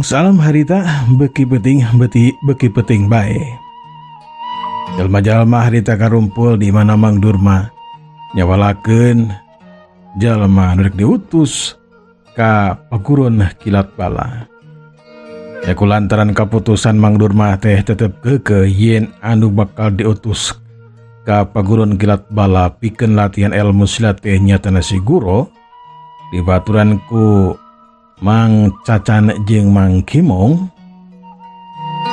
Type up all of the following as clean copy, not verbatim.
Salam harita beki penting beti beki penting bae. Jalma-jalma harita karumpul di mana Mang Durma nyawalakeun jalma nu rek diutus ka paguron Kilat Bala. Ya kulantaran kaputusan Mang Durma teh tetep keukeuh yen anu bakal diutus ka paguron Kilat Bala pikeun latihan ilmu silat teh nyatana si Guro dibaturan ku Mang Cacan jeung Mang Kimong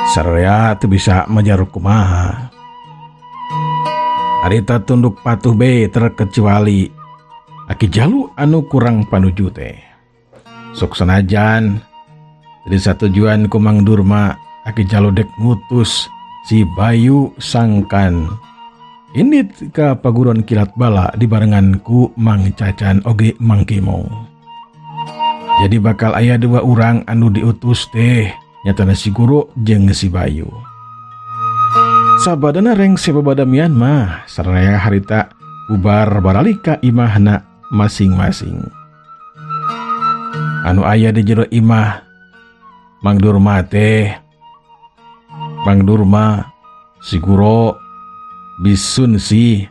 sararea teu bisa majar kumaha. Harita tunduk patuh be terkecuali Aki Jalu anu kurang panuju teh. Sok sanajan jadi satujuan ku Mang Durma, Aki Jalu dek ngutus si Bayu sangkan indit ka paguron Kilat Bala dibarengan ku Mang Cacan oge Mang Kimong. Jadi bakal aya dua urang anu diutus teh nyatana si Guru jeung si Bayu. Sabadana rengse babadamian mah sararea harita bubar baralik ka imahna masing-masing. Anu aya di jero imah Mang Durma teh, Mang Durma, si Guro, Bisun si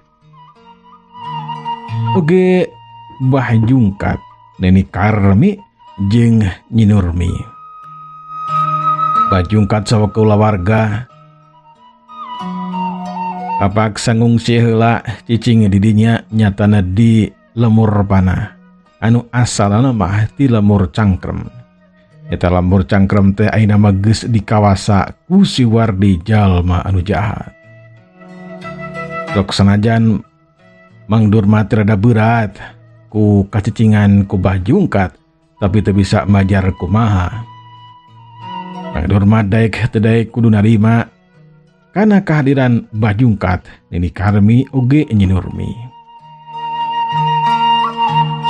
oge Mbah Jungkat, Neni Karmi jeung Nyi Nurmi. Mbah Jungkat sawa kulawarga kapaksa ngungsi heula cicing di dinya nyatana di lemur panah anu asalna mah ti lemur cangkrem. Eta lemur cangkrem teh ayeuna mah geus dikawasa ku si Wardi jalma anu jahat. Sok sanajan Mang Durma teh rada berat ku kacicingan ku Mbah Jungkat, tapi teu bisa majar kumaha. Mang Durma daek teu daek kudu narima kana kehadiran Mbah Jungkat, Nini Karmi oge Nyi Nurmi.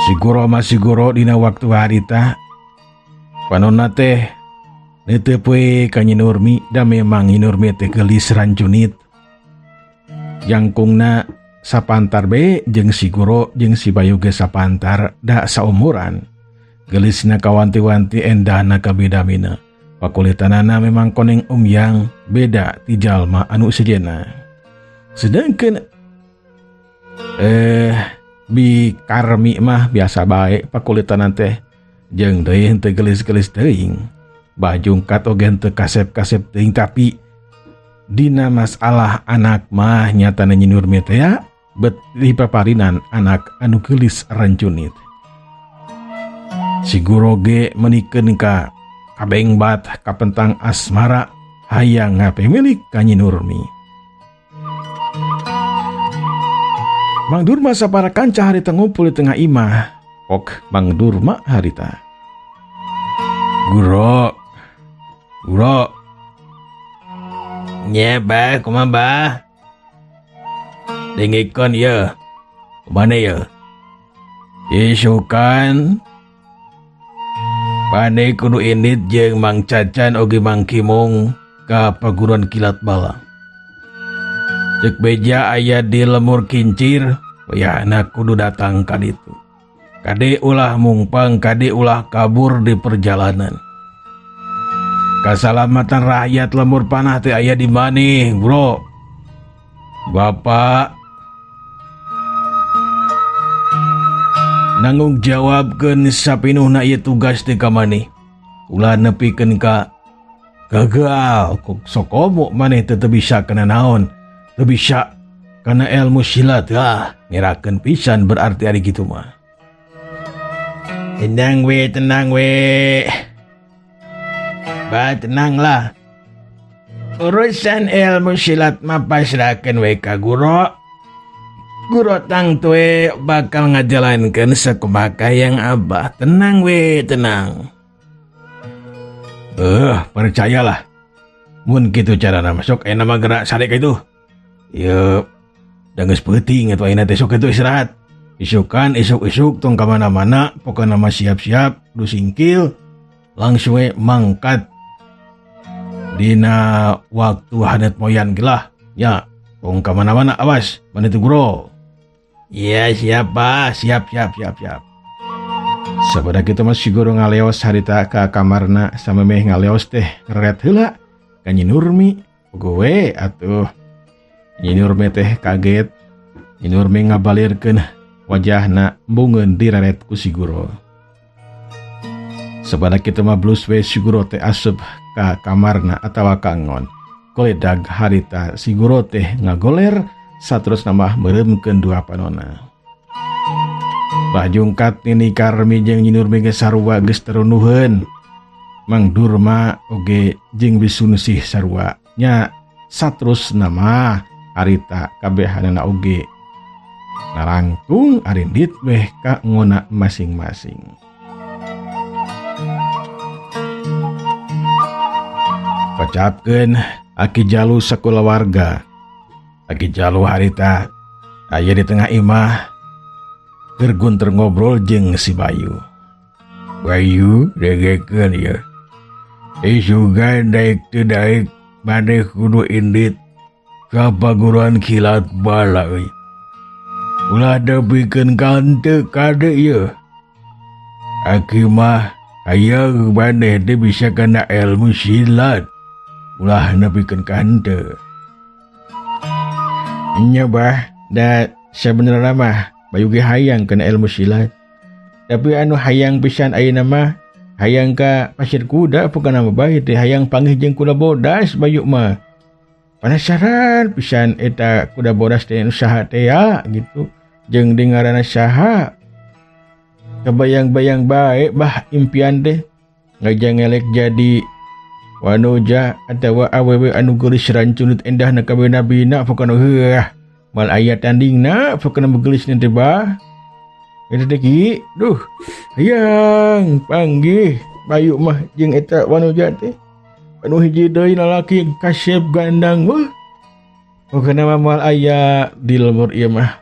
Si Guro mah si Guro dina waktu harita panonna teh neuteup we ka Nyi Nurmi, da memang Nyi Nurmi teh geulis rancunit. Jangkungna sapantar be jeung si Guro jeung si Bayu ge sapantar da saumuran. Geulisna kawanti-wanti endahna kabedamina. Pakulitanana memang koneng umyang beda ti jalma anu sejenna. Sedangkan Bi Karmi mah biasa bae pakulitanan teh jeung deui henteu geulis-geulis teuing. Mbah Jungkat oge henteu kasep-kasep teuing, tapi dina masalah anak mah nyatana Nyi Nurmi teh ya bet dipaparinan anak anu geulis rancunit. Si Guro ge menikeun ka kabengbat kapentang asmara hayang ngapemilik ka Nyi Nurmi. Mang Durma sapara kanca harita ngumpul di tengah imah. Ok Mang Durma harita. Guro, Guro. Nya bah, kumaha bah? Dengikeun ye. Kumana ye? Isukan pane kudu indit jeung Mang Cacan oge Mang Kimong ka paguron Kilat Bala. Cek beja aya di lemur kincir, wayahna kudu datang ka ditu. Kade ulah mungpang, kade ulah kabur di perjalanan. Kasalamatan rakyat lemur panah teh aya di maneh, bro. Bapak nanggung jawabkeun sapinuhna ieu tugas teh ka maneh. Ulah nepikeun ka gagal, kok sokomo maneh teh teu bisa kana naon, teu bisa kana ilmu silat. Ah, ngerakeun pisan berarti ari kitu mah. Tenang we, tenang we. Bah, tenanglah. Urusan ilmu silat mah pasrahkeun we ka Guro. Guro tangtu bakal ngajalankeun sakumaha yang abah. Tenang we, tenang. Percayalah. Mun kitu carana masuk ayeuna mah gerak sarek itu. Yeuh, da geus peuting atuh ayeuna teh sok kitu istirahat. Isukan isuk-isuk tong ka mana-mana, pokona mah siap-siap du singkil langsung we mangkat dina waktu hanet moyan gelah ya. Tong ka mana-mana awas, mana itu Guro. Iya siap, Pak. Siap, siap, siap, siap. Sabada kitu mah si guru ngaleos harita ka kamarna samemeh ngaleos teh ngeret heula ka Nyi Nurmi. Gue atuh. Nyi Nurmi teh kaget. Nyi Nurmi ngabalirkeun wajahna embungeun direret ku si guru. Sabada kitu mah blus we si guru teh asup ka kamarna atawa ka ngon. Koledag harita si guru teh ngagoler saterusna mah meureumkeun dua panona. Bah Jungkat Nini Karmi jeung Nyi Nurmi geus sarua geus terunuheun. Mang Durma oge jeung Bisunsih sarua nya saterusna mah harita kabehanana oge narangtung arindit weh ka ngona masing-masing. Kocapkeun Aki Jalu sakulawarga. Aki Jalu harita aya di tengah imah keur gunter ngobrol jeung si Bayu. Bayu degekeun ieu. Isugan daek teu daek maneh kudu indit ka paguruan kilat bala euy. Ulah depikeun kante kade ieu. Aki mah hayang maneh teh bisa kana ilmu silat. Ulah nepikeun kante. Nya bah, da sabenerna mah Bayu ge hayang kana ilmu silat. Tapi anu hayang pisan ayeuna mah hayang ka pasir kuda pokona mah bae teh hayang panggih jeung kuda bodas Bayu mah. Penasaran pisan eta kuda bodas teh nu saha teh ya gitu. Jeung di ngaranna saha. Kebayang-bayang bae bah impian teh ngajangelek jadi wanoja atawa awewe anu geulis rancunut endahna kabina-bina pokona heuah. Mal aya tandingna pokona geulis teh bah. Eta teh ki, duh, hayang panggih Bayu mah jeung eta wanoja teh. Anu hiji deui lalaki kasep gandang wah. Pokona mah moal aya di lembur ieu mah.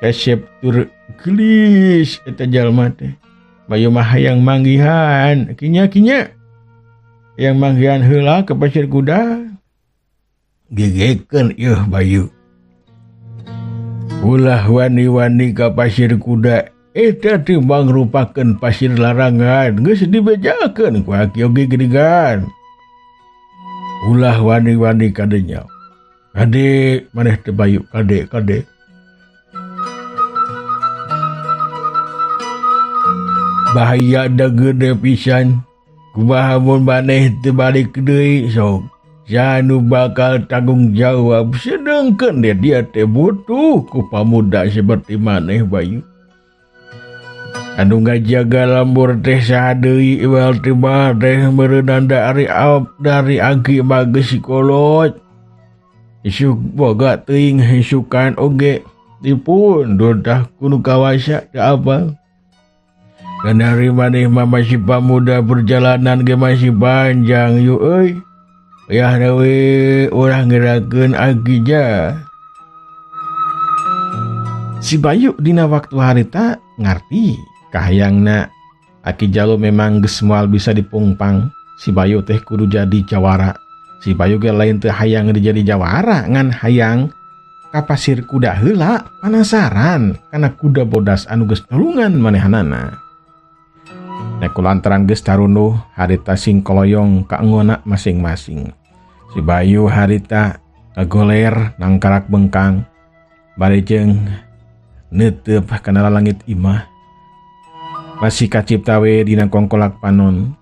Kasep tur geulis eta jalma teh. Bayu mah hayang manggihan, kinya-kinya. Yang manggihan heula ke pasir kuda. Gegekeun ieu Bayu. Ulah wani-wani ka pasir kuda eta teh mangrupakeun pasir larangan geus dibejakeun ku Aki oge geuningan. Ulah wani-wani kadenya. Kade maneh teh Bayu kade kade. Bahaya da gede pisan. Kumaha mun maneh teu balik deui sok. Janu bakal tanggung jawab sedangkan dia teh butuh ku pamuda seperti maneh Bayu. Anu ngajaga lembur teh saha deui iwal teh mah teh meureunana dari aki mah geus kolot. Isuk boga teuing isukan oge dipun dodah kudu kawasa teu apa. Dan dari maneh mah masih pamuda perjalanan ge masih panjang yu euy. Yah deui urang ngerakeun aki ja. Si Bayu dina waktu harita ngarti kahayangna Aki Jalu memang geus moal bisa dipungpang. Si Bayu teh kudu jadi jawara. Si Bayu ge lain teh hayang jadi jawara ngan hayang ka pasir kuda heula panasaran kana kuda bodas anu geus nulungan manehanana. Nya kulantaran geus tarunuh harita sing koloyong ka ngona masing-masing. Si Bayu harita ngagoler nangkarak bengkang bari jeung neuteup kana lalangit imah. Masih kacipta we dina kongkolak panon.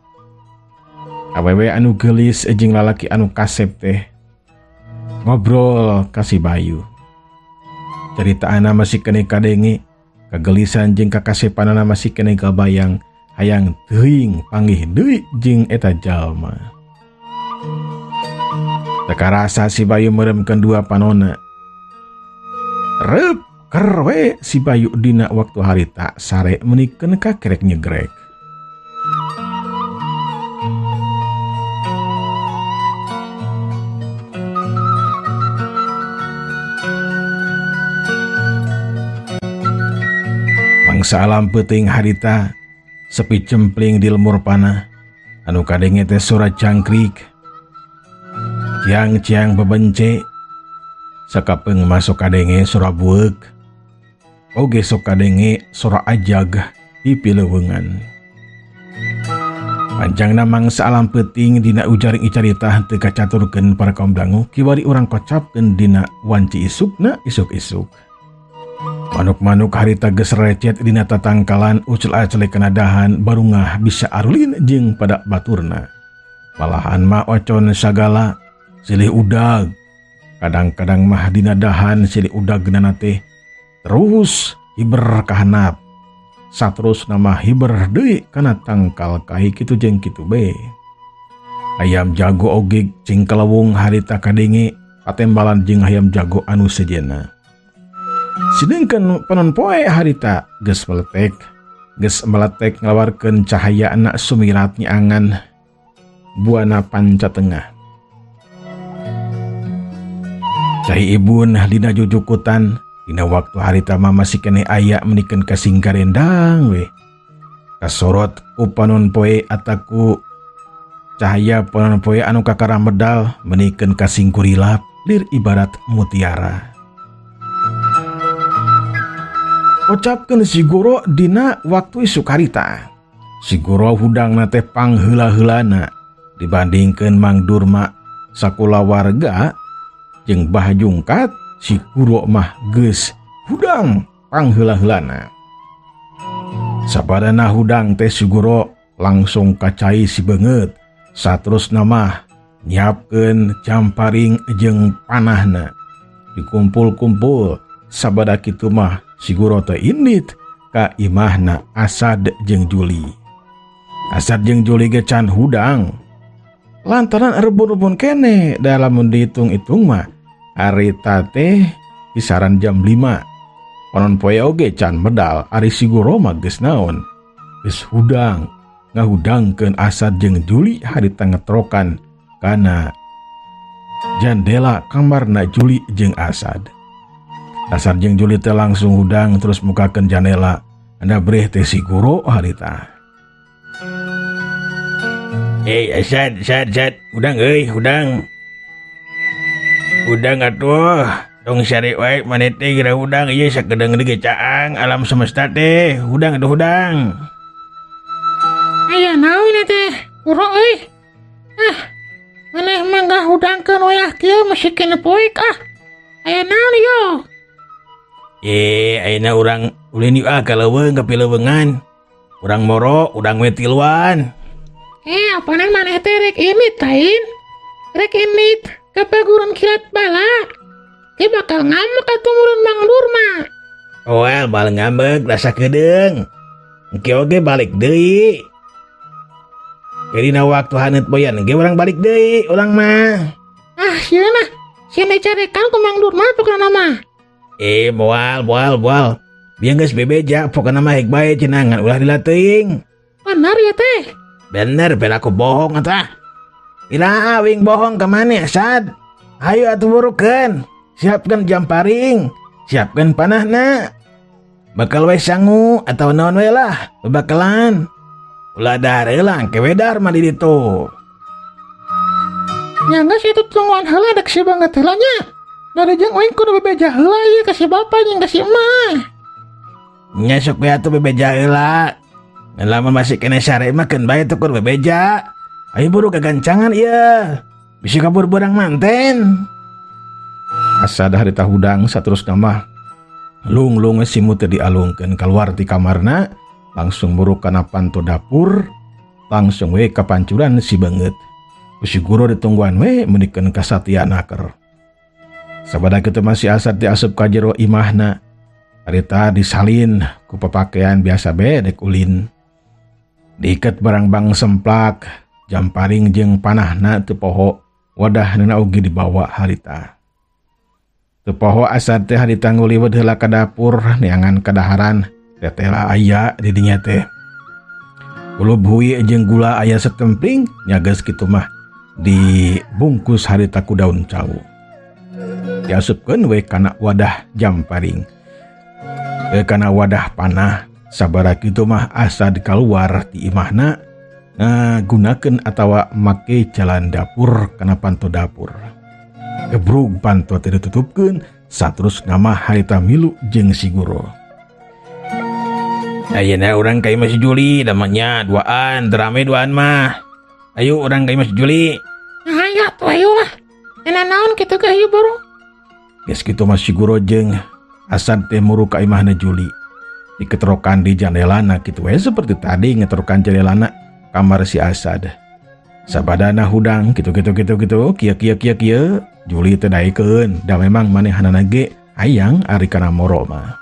Awewe anu geulis jeung lalaki anu kasep teh ngobrol ka si Bayu. Caritaana masih keneh kadenge, kagelisan jeung kakasepanana masih keneh kabayang. Hayang teuing panggih deui jeung eta jalma. Teu karasa si Bayu meuremkeun dua panona. Reup kerwe si Bayu dina waktu harita sare menikeun ka kerek nyegrek. Mangsa alam peuting harita sepi cempling di lemur panah anu kadenge teh sora cangkrik ciang-ciang bebence sakapeung masuk kadenge sora bueuk oge sok kadenge sora ajag Pipileuweungan. Panjangna mangsa alam peuting dina ujaring icarita teu kacaturkeun para kaum dangu kiwari urang kocapkeun dina wanci isukna isuk-isuk. Manuk-manuk harita geus recet dina tatangkalan ucel-acele kana dahan barungah bisa arulin jeung pada baturna. Malahan mah ocon sagala silih udag. Kadang-kadang mah dina dahan silih udag nana teh terus hiber kahanap. Saterus nama hiber deui kana tangkal kai kitu jeung kitu be. Ayam jago oge cing kalewung harita kadenge patembalan jeung ayam jago anu sejenna. Sedengkeun panon poe harita geus meletek ngalawarkeun cahaya anak sumirat nyangan buana panca tengah. Cai ibun dina jujukutan dina waktu harita mah masih keneh aya menikeun kasingkarendang we. Kasorot ku panon poe ataku cahaya panon poe anu kakara medal menikeun kasingkurilap lir ibarat mutiara. Ucapkeun si guru dina waktu isuk harita. Si guru hudangna teh pangheula-heulana dibandingkeun Mang Durma sakula warga jeung Bah Jungkat, si guru mah geus hudang pangheula-heulana. Sabadana hudang teh si guru langsung kacai si beungeut, saterusna mah nyiapkeun jamparing jeung panahna. Dikumpul-kumpul sabada kitu mah si guru teh indit ka imahna Asad jeung Juli. Asad jeung Juli ge can hudang. Lantaran rebun-rebun kene dalam dihitung-hitung mah harita teh kisaran jam 5. Panon poe oge can medal ari si guru mah geus naon? Geus hudang, ngahudangkeun Asad jeung Juli harita ngetrokan kana jandela kamarna Juli jeung Asad. Asad jeung Juli teh langsung hudang terus mukakeun jandela. Anda breh teh si guru harita. Asad, Sad, Sad, hudang euy, hudang. Hudang atuh, tong sare wae maneh teh geura hudang ieu sakedeung deui caang alam semesta teh, hudang atuh hudang. Aya naon teh, guru euy. Ah, maneh mah ngahudangkeun wayah kieu masih kene poek ah. Aya naon ieu? Ayeuna urang ulin yeuh ah ka leuweung ka pileuweungan. Urang moro, urang we tiluan. Apana maneh teh rek init lain? Rek init ke paguron kilat bala. Ke bakal ngambek atuh murun Mang Durma. Oel bal ngambek rasa kedeung. Engke oge balik deui. Dina waktu haneut boyan ge urang balik deui urang mah. Ah, sieun ah. Sieun dicarekan ku Mang Durma pokona mah. Moal moal moal. Bieu geus bebeja pokona mah hek bae cenah ngan ulah dilateuing. Bener ya teh? Bener, biar aku bohong atah. Ila wing bohong ke mana, Sad? Ayo atuh burukeun. Siapkan jamparing, siapkan panahna. Bakal we sangu atau naon we lah, bebakalan. Ulah dahar heula, ke we dahar mah di ditu. Nya geus itu tungguan heula dek si banget heula nya. Dari jeung uing kudu bebeja heula ieu ka si bapa jeung ka si emak. Nya sok we atuh bebeja heula. Lamun masih kena sare mah keun bae tukur bebeja. Ayo buru kagancangan ieu. Bisi kabur berang manten. Asad harita hudang saterusna mah lung-lung simut teh dialungkeun kaluar ti kamarna, langsung buru kana panto dapur, langsung we ka pancuran si beungeut. Ku si guru ditungguan we meunikeun kasatia naker. Sabada kitu masih Asad diasup ka jero imahna. Harita disalin ku papakaian biasa be dek ulin. Diiket barang-bang semplak, jamparing jeung panahna teu poho, wadahna oge dibawa harita. Teu poho Asad teh harita nguliwet heula ka dapur, neangan kadaharan, teteh lah aya di dinya teh. Kulub hui jeung gula aya setempling, nya geus kitu mah dibungkus harita ku daun cau. Diasupkeun we kana wadah jamparing. Kana wadah panah. Sabara kitu mah Asad kaluar ti imahna gunakeun atawa make jalan dapur kana panto dapur. Gebrug panto teh ditutupkeun saterusna mah harita milu jeung si guru. Ayeuna urang ka imah si Juli damanya duaan, rame duaan mah. Ayo urang ka imah si Juli. Nah, ayo tuh ayo lah. Enak naon kitu ge ieu buru. Geus kitu mah si Guro jeung Asad teh muru ka imahna Juli. Diketerokan di jandelana kitu we seperti tadi ngeterokan jandelana kamar si Asad. Sabadana hudang kitu kitu kitu kitu kieu kieu kieu kieu Juli teh daekeun da memang manehanana ge hayang ari kana moro mah.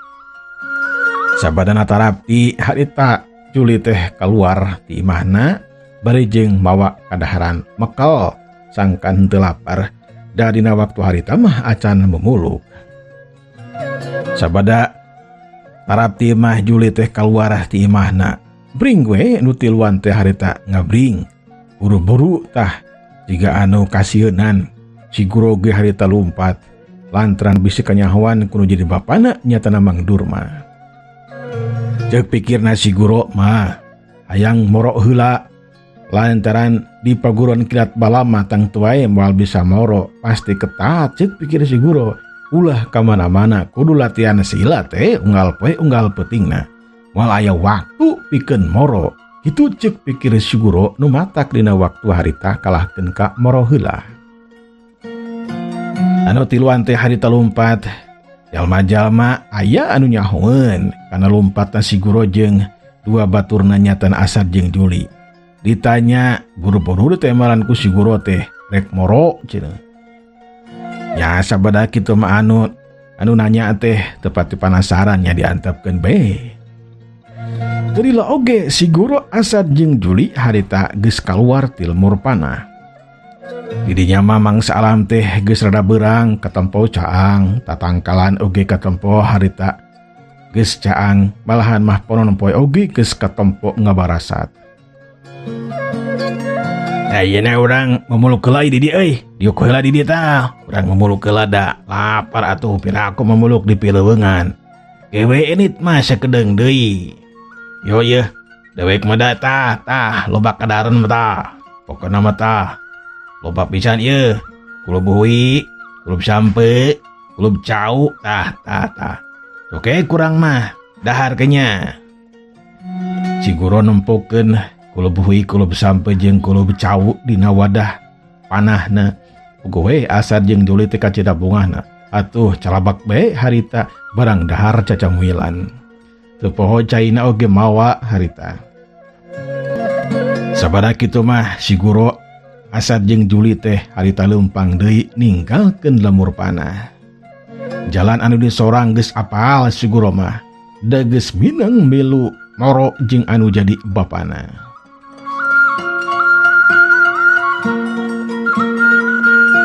Sabadana tarapti harita Juli teh keluar ti imahna bari jeung mawa kadaharan mekel sangkan henteu lapar da dina waktu harita mah acan memuluk. Sabada tarapti mah Juli teh keluar ti imahna bring we nu tiluan teh harita ngabring. Buru-buru tah jiga anu kasieunan si Guro ge harita lumpat lantaran bisi kanyahoan kudu jadi bapana nyatana Mang Durma. Ceuk pikirna si Guro mah hayang moro heula lantaran di paguron kilat balama tangtu wae moal bisa moro pasti ketat ceuk pikir si Guro ulah ka mana-mana kudu latihan silat teh unggal poe unggal peutingna moal aya waktu pikeun moro. Kitu ceuk pikir si Guro nu matak dina waktu harita kalahkeun ka moro heula. Anu tiluan teh harita lumpat jalma-jalma aya anu nyahoeun kana lumpatna si Guro jeung dua baturna nyatana Asad jeung Juli. Ditanya buru-buru ditemaran ku si Guro teh rek moro cenah. Ya sabada kitu mah anu nanya teh tepat panasaran nya diantepkeun bae. Gerila oge si Guro Asad jeung Juli harita geus kaluar ti lemur panah. Didinya mah mangsa alam teh geus rada beurang katempo caang, tatangkalan oge katempo harita geus caang, malahan mah ponon poe oge geus katempo ngabarasat. Ayeuna urang memuluk heula di dieu euy, diuk heula di dieu tah. Urang memuluk heula da lapar atuh pira aku memuluk di pileuweungan. Gewe enit mah sakedeung deui. Yo ye, dewek mah da tah tah loba kadaran mah tah. Pokona mah tah. Loba pisan ieu. Kulub hui, kulub sampe, kulub cau tah tah tah. Oke kurang mah dahar kenya. Si Guro nempokeun kulub hui, kulub sampe jeung kulub cau dina wadah panahna. Puguh we Asad jeung Juli teh kacida bungahna. Atuh calabak bae harita barang dahar cacamuilan. Teu poho caina oge mawa harita. Sabada kitu mah si Guro Asad jeung Juli teh harita leumpang deui ninggalkeun lemur panah. Jalan anu disorang geus apal si Guro mah. Da geus mineng milu moro jeung anu jadi bapana.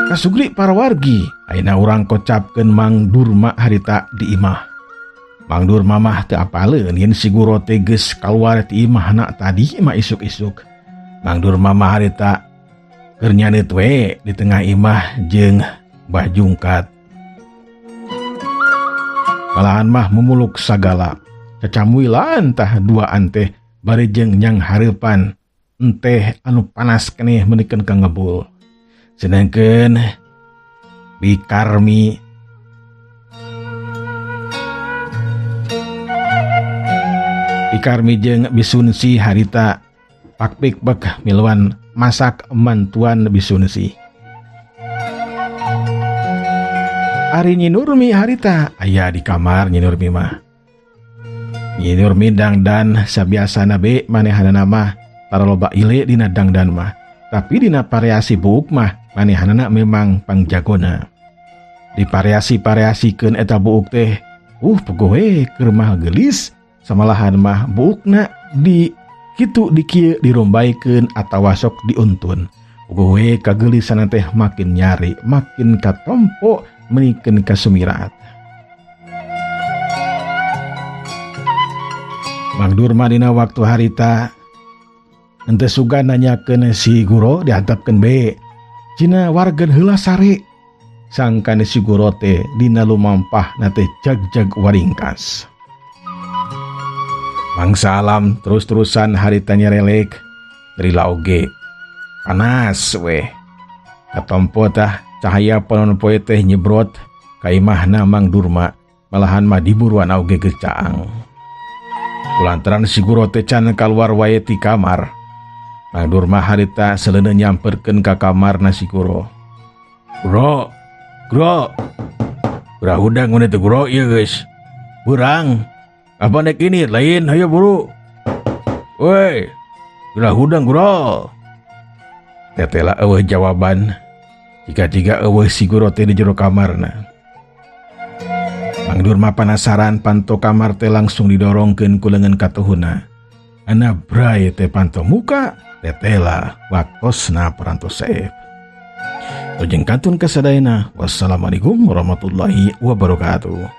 Kasugri para wargi, ayeuna urang kocapkeun Mang Durma harita di imah. Mang Durma mah teu apaleun yen si Guro teh geus kaluar ti imahna tadi mah isuk-isuk. Mang Durma mah harita keur nyaneut we di tengah imah jeung Mbah Jungkat. Malahan mah memuluk sagala. Cacamuilan tah duaan teh bari jeung nyang hareupan enteh anu panas keneh meunikeun ka ngebul. Sedangkeun Bikarmi jeung Bisunsi harita pakpik bek miluan masak mantuan Bisunsi. Ari Nyi Nurmi harita aya di kamar Nyi Nurmi mah. Nyi Nurmi dangdan sabiasana be manehanana mah tara loba ile dina dangdan mah. Tapi dina variasi buuk mah manehanana memang pangjagona. Dipariasi-pariasikeun eta buuk teh, puguh we keur mah geulis, samalahan mah buukna di kitu di kieu dirombaikeun atawa sok diuntun. Puguh we kageulisan teh makin nyari, makin katompo menikeun kasumirat. Mang Durma dina waktu harita henteu sugan nanyakeun si Guro diantepkeun bae. Cina wargan heula sare. Sangkane si Guro teh dina lumampahna teh jag-jag waringkas. Mangsa alam terus-terusan harita nyerelek dari oge. Panas weh. Katompo tah cahaya panon poe teh nyebrot ka imahna Mang Durma, malahan mah diburuan oge geus caang. Kulantaran si guru teh can kaluar wae ti kamar. Mang Durma harita seleuneu nyamperkeun ka kamarna si guru. Guru, guru. Gura hudang ngene teh guru ieu geus. Burang. Apa nek ini lain hayo buru. Woi, gura hudang guru. Tetela eueuh jawaban. Jika-jika eueuh si guru teh di jero kamarna. Mang Durma penasaran panto kamar teh langsung didorongkeun ku leungeun katuhuna. Ana bray teh panto muka tetela waktosna parantos saep. Tojeng kantun kasadayana. Wassalamualaikum warahmatullahi wabarakatuh.